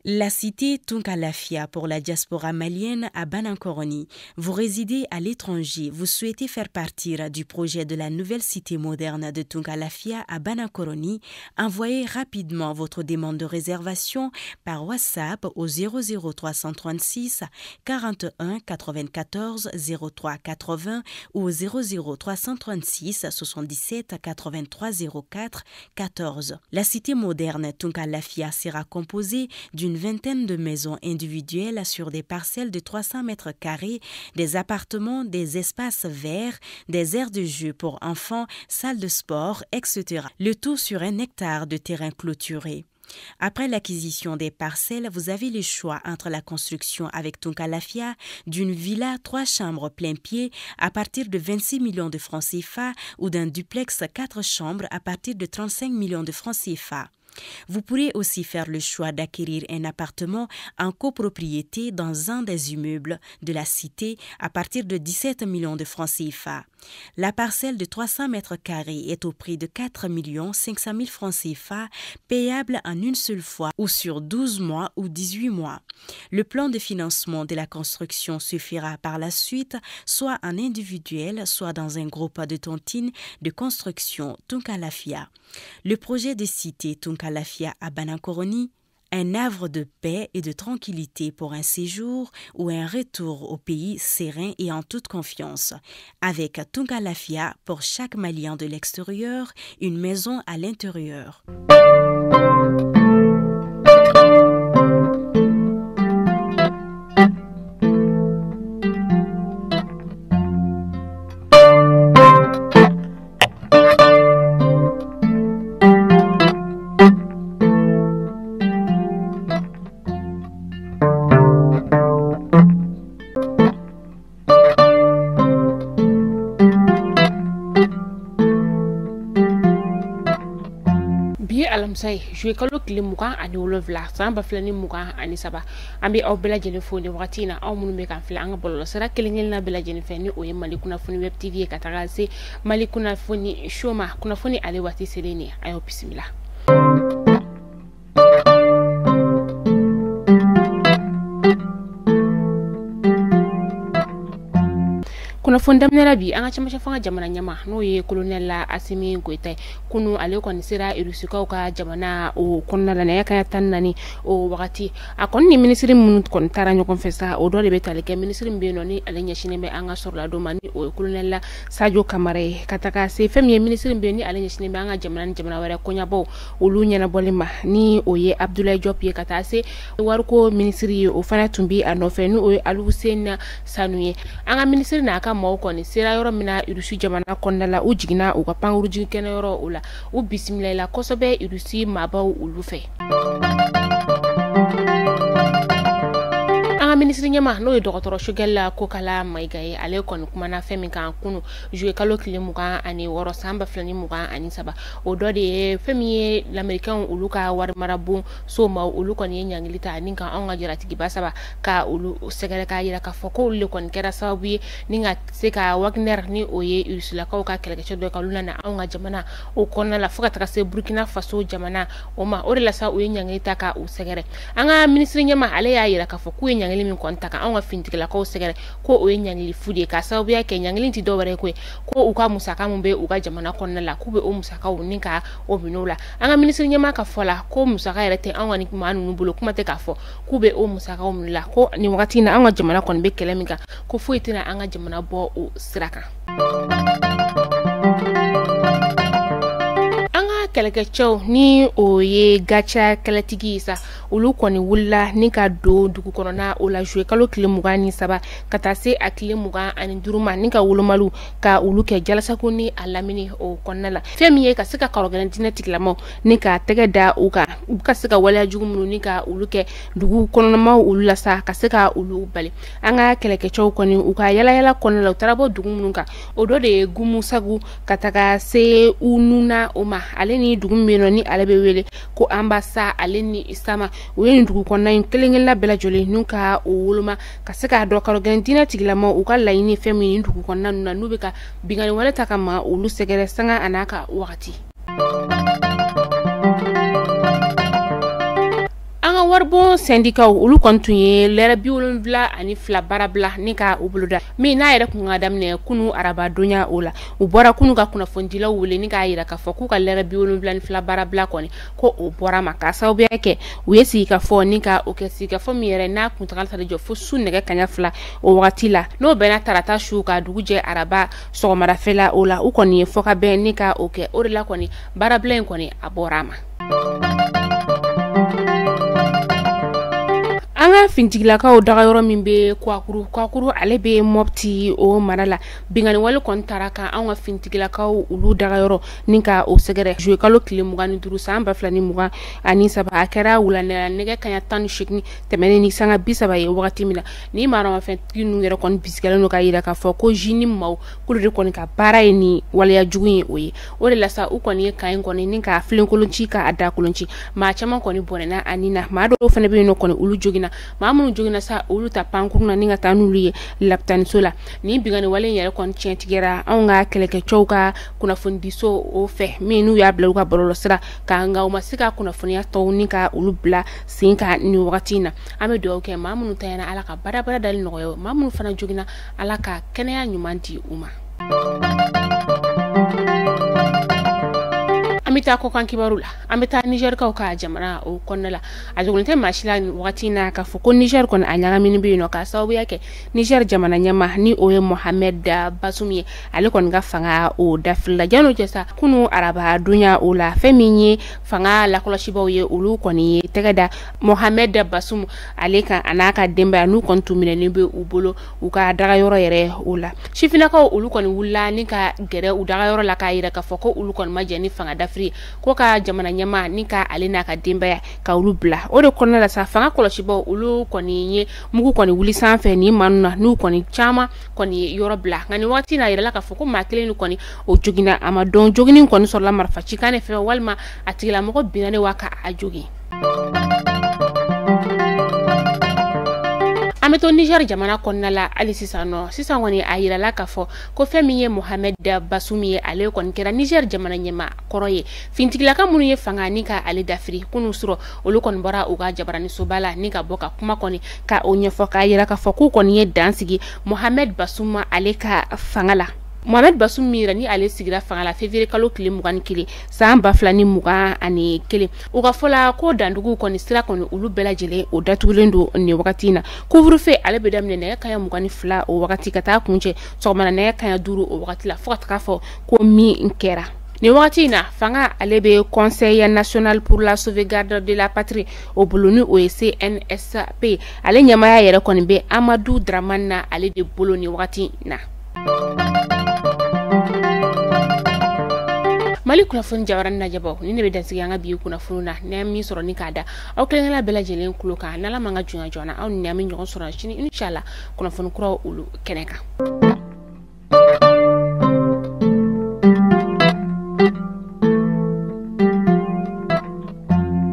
La cité Tunkalafia pour la diaspora malienne à Banankoroni. Vous résidez à l'étranger, vous souhaitez faire partir du projet de la nouvelle cité moderne de Tunkalafia à Banankoroni. Envoyez rapidement votre demande de réservation par WhatsApp au 00336 41 94 03 80 ou 00336 77 83 04 14. La cité moderne Tunkalafia sera composée d'une vingtaine de maisons individuelles sur des parcelles de 300 mètres carrés, des appartements, des espaces verts, des aires de jeu pour enfants, salles de sport, etc. Le tout sur 1 hectare de terrain clôturé. Après l'acquisition des parcelles, vous avez le choix entre la construction avec Tunkalafia d'une villa 3 chambres plein pied à partir de 26 millions de francs CFA ou d'un duplex 4 chambres à partir de 35 millions de francs CFA. Vous pourrez aussi faire le choix d'acquérir un appartement en copropriété dans un des immeubles de la cité à partir de 17 millions de francs CFA. La parcelle de 300 mètres carrés est au prix de 4 500 000 francs CFA, payable en une seule fois ou sur 12 mois ou 18 mois. Le plan de financement de la construction se fera par la suite, soit en individuel, soit dans un groupe de tontines de construction Tunkalafia. Le projet de cité Tunkalafia à Banankoroni, un havre de paix et de tranquillité pour un séjour ou un retour au pays serein et en toute confiance. Avec Tunkalafia, pour chaque Malien de l'extérieur, une maison à l'intérieur. Alamisa ye juillet kalo tile 27 san 2023. An bɛ aw bɛɛ lajɛlen fo nin wagati in na, aw minnu bɛ k'an filɛ an ka bɔlɔlɔsira kelen kelenna bɛɛ lajɛlen fɛ, ni o ye Mali Kunnafoni Web TV ye, ka taga se Mali Kunnafoni Show ma. Kunnafoni ale waati selen nin, a y'aw bisimila. Kunnafoni daminɛ la bi, an ka cɛmancɛ fanga jamana ɲɛma n'o ye colonel Assimi Goïta ye, kunu ale kɔni sera Irusikaw ka jamana o kɔnɔna la nɛgɛ kanɲɛ 14 o wagati. A kɔni ni minisiri minnu kɔni taara ɲɔgɔn fɛ sa, o dɔ de bɛ tali kɛ minisiri min bɛ yen nɔ ni ale ɲɛsinnen bɛ an ka sɔrɔladon ma, ni o ye colonel Sadio Kamara ye, ka taga se fɛn min ye minisiri min bɛ yen ni ale ɲɛsinnen bɛ an ka jamana ni jamana wɛrɛ kɔɲabɔw olu ɲɛnabɔli ma, ni o ye Abdoulaye Diop ye, ka taa se wariko minisiri ye, o fana tun bɛ a nɔfɛ, ni o ye Alhousseyni Sanou ye. An ka minisiri n'a ka maaw kɔni sera yɔrɔ min na Irusi jamana kɔnɔna la, u jiginna u ka pankurujigi kɛnɛyɔrɔ o la, u bisimila kosɛbɛ Irusi maabaw olu fɛ. An ka minisiri ɲɛma n'o ye dɔgɔtɔrɔ Choguel Kokalla Maïga ye, ale kɔni kumana fɛn min kan kunu juillet kalo tile 26 san 2023, o dɔ de ye fɛn min ye lamɛrikɛnw olu ka warimarabon so maaw olu kɔni ye ɲangili ta ni ka anw ka jaratigiba saba ka olu sɛgɛrɛ, k'a yira k'a fɔ ko olu de kɔni kɛra sababu ye ni ka se ka Wagner ni o ye Irusilakaw ka kɛlɛkɛcɛ dɔ ye ka olu nana anw ka jamana o kɔnɔna la fo ka taga se Burkina Faso jamana o ma. O de la sa u ye ɲangili ta ka u sɛgɛrɛ. An ka minisiri ɲɛma ale y'a yira k'a fɔ k'u ye ɲangili min kɔni ta ka anw ka finitigilakaw sɛgɛrɛ, ko o ye ɲangili fu de ye, k'a sababuya kɛ ɲangili tɛ dɔwɛrɛ ye koyi, ko u ka musaka min bɛ u ka jamana kɔnɔna la k'u bɛ o musakaw ni ka o minɛ o la. An ka minisiri ɲɛma ka fɔ la ko musaka yɛrɛ tɛ anw ka nin maa ninnu bolo, kuma tɛ k'a fɔ k'u bɛ o musakaw minɛ la, ko nin wagati in na an ka jamana kɔni bɛ kɛlɛ min kan, ko foyi tɛna an ka jamana bɔ o sira kan. An ka kɛlɛkɛcɛw ni o ye Gatia kɛlɛtigi ye sa, olu kɔni wulila ni ka don dugu kɔnɔna o la juillet kalo tile 23 ka taa se a tile 25 ma, ni ka wolomaliw ka olu kɛ Jalasago ni a lamini o kɔnɔna la. Fɛn min ye ka se ka karɔgɛlɛn diinɛ tigilamaw ni ka tɛgɛ da u kan, u ka se ka waleya jugu minnu ni ka olu kɛ dugu kɔnɔnamaw olu la sa, ka se ka olu bali. An ka kɛlɛkɛcɛw kɔni u ka yalayala kɔnɔna la, u taara bɔ dugu minnu kan, o dɔ de ye Gumusagu ka taga se Ununa o ma, ale ni dugu min bɛ yen nɔ ni ale bɛ wele ko Anbasa, ale ni Sama. U ye nin dugu kɔnɔna in kelen kelenna bɛɛ lajɛlen n'u ka o woloma ka se k'a dɔn karɔgɛlɛn diinɛ tigilamaw u ka laɲini fɛn min ye nin dugu kɔnɔna ninnu na, n'u bɛ ka binkanni wale ta ka ma olu sɛgɛrɛ sanga a n'a ka wagati. An ka Waribon syndicats olu kɔni tun ye lɛrɛ 72 baarabila ni ka u boloda min n'a yɛrɛ kun ka daminɛ kunu arabadonya o la. U bɔra kunu ka kunnafonidilaw wele ni k'a yira k'a fɔ k'u ka lɛrɛ 72 baarabila kɔni ko o bɔra ma k'a sababuya kɛ u ye sigikafɔ ni ka o kɛ sigikafɔ min yɛrɛ n'a kuntagala tali jɔ fo su nɛgɛ kanɲɛ 2 o wagati la, n'o bɛnna tarata su ka dugu jɛ araba sɔgɔmadafɛla o la. U kɔni ye fɔkabɛn ni ka o kɛ, o de la kɔni baarabila in kɔni a bɔra a ma. An ka fintigilakaw dagayɔrɔ min bɛ Kwakuru ale bɛ Mopti o mara la, binkanni wale kɔni taara kan anw ka fintigilakaw olu dagayɔrɔ ni ka o sɛgɛrɛ juillet kalo tile 25 san 2023. A kɛra wulada nɛgɛ kanɲɛ 18 tɛmɛnen ni sanga 30 ye wagati min na, ni maramafɛntigi ninnu yɛrɛ kɔni bisigalen don k'a yira k'a fɔ ko JNIM maaw k'olu de kɔni ka baara ye ni waleya jugu ye o ye. O de la sa u kɔni ye kan in kɔni ni k'a filenkolon ci k'a dakolon ci, maa caman kɔni bɔnɛna a ni na, maa dɔw fana bɛ yen nɔ kɔni olu joginna, maa minnu joginna sa olu ta pankurun na ni ka taa n'olu ye lapitaniso la. Nin binkanni wale in yɛrɛ kɔni tiɲɛtigɛra anw ka kɛlɛkɛcɛw ka kunnafonidiso o fɛ min n'u y'a bila u ka bɔlɔlɔsira kan, nka u ma se ka kunnafoniya tɔw ni ka olu bila sen kan nin wagati in na. An bɛ dugawu kɛ maa minnu tanyana Ala ka badabada dali nɔgɔya, maa minnu fana joginna Ala ka kɛnɛya ɲuman di u ma. An bɛ taa kɔkan kibaru la, an bɛ taa Nizɛrikaw ka jamana o kɔnɔna la. A dogolen tɛ maa si la nin wagati in na k'a fɔ ko Nizɛri kɔni a ɲagaminen bɛ yen nɔ k'a sababuya kɛ Nizɛri jamana ɲɛmaa ni o ye Mohamed Bazoum ye, ale kɔni ka fanga o dafilila. Jan'o cɛ sa kunu araba donya o la, fɛn min ye fanga lakɔlɔsibaw ye olu kɔni ye tɛgɛ da Mohamed Bazoum ale kan a n'a ka denbaya n'u kɔni tun minɛnen bɛ u bolo u ka dagayɔrɔ yɛrɛ o la. Sifinnakaw olu kɔni wulila ni ka gɛrɛ u dagayɔrɔ la k'a yira k'a fɔ ko olu kɔni ma jɛn ni fanga dafiri ko ka jamana ɲɛmaa ni ka ale n'a ka denbaya ka olu bila. O de kɔnɔna la sa fanga kɔlɔsibaw olu kɔni ye mugu kɔni wuli sanfɛ ni maa ninnu na, n'u kɔni caman kɔni ye yɔrɔ bila. Nka nin waati in na a yirala k'a fɔ ko maa kelen kɔni o joginna, a ma dɔn jogini kɔni sɔrɔla marifa cikan de fɛ walima a tigilamɔgɔ binna de wa ka a jogin. An bɛ to Niger jamana kɔnɔna la hali sisan nɔ. Sisan kɔni a yirala k'a fɔ ko fɛn min ye Mohamed Bazoum ye, ale kɔni kɛra Niger jamana ɲɛmaa kɔrɔ ye. Fintigilaka minnu ye fanga ni ka ale dafiri kunun surɔ, olu kɔni bɔra u ka jabaranisoba la ni ka bɔ ka kuma kɔni ka o ɲɛfɔ k'a yira k'a fɔ k'u kɔni ye dan sigi Mohamed Bazoum ale ka fanga la. Mohamed Bazoum min yɛrɛ ni ale sigira fanga la février kalo tile 21 san 2021, u ka fɔ la ko danduguw kɔni sira kɔni olu bɛɛ lajɛlen o datugulen don nin wagati in na. Couvre-feu ale bɛ daminɛ nɛgɛ kanɲɛ 22 o wagati ka taa kuncɛ sɔgɔmada nɛgɛ kanɲɛ 5 o wagati la fo ka taga fɔ ko min kɛra. Nin wagati in na fanga ale bɛ Conseil national pour la sauvegarde de la patrie o bolo ni o ye CNSP, ale ɲɛmaaya yɛrɛ kɔni bɛ Amadou Dramane na ale de bolo nin wagati in na. Mali kunnafoni jabaranin lajɛbaw ni ne bɛ dansigi an ka bi kunnafoni na, n'an ye min sɔrɔ ni k'a da aw kelenkelen bɛɛ lajɛlen tulo kan. N'Ala m'an ka jɔnya joona, aw ni an bɛ ɲɔgɔn sɔrɔ sini inshallah kunnafoni kuraw olu kɛnɛ kan.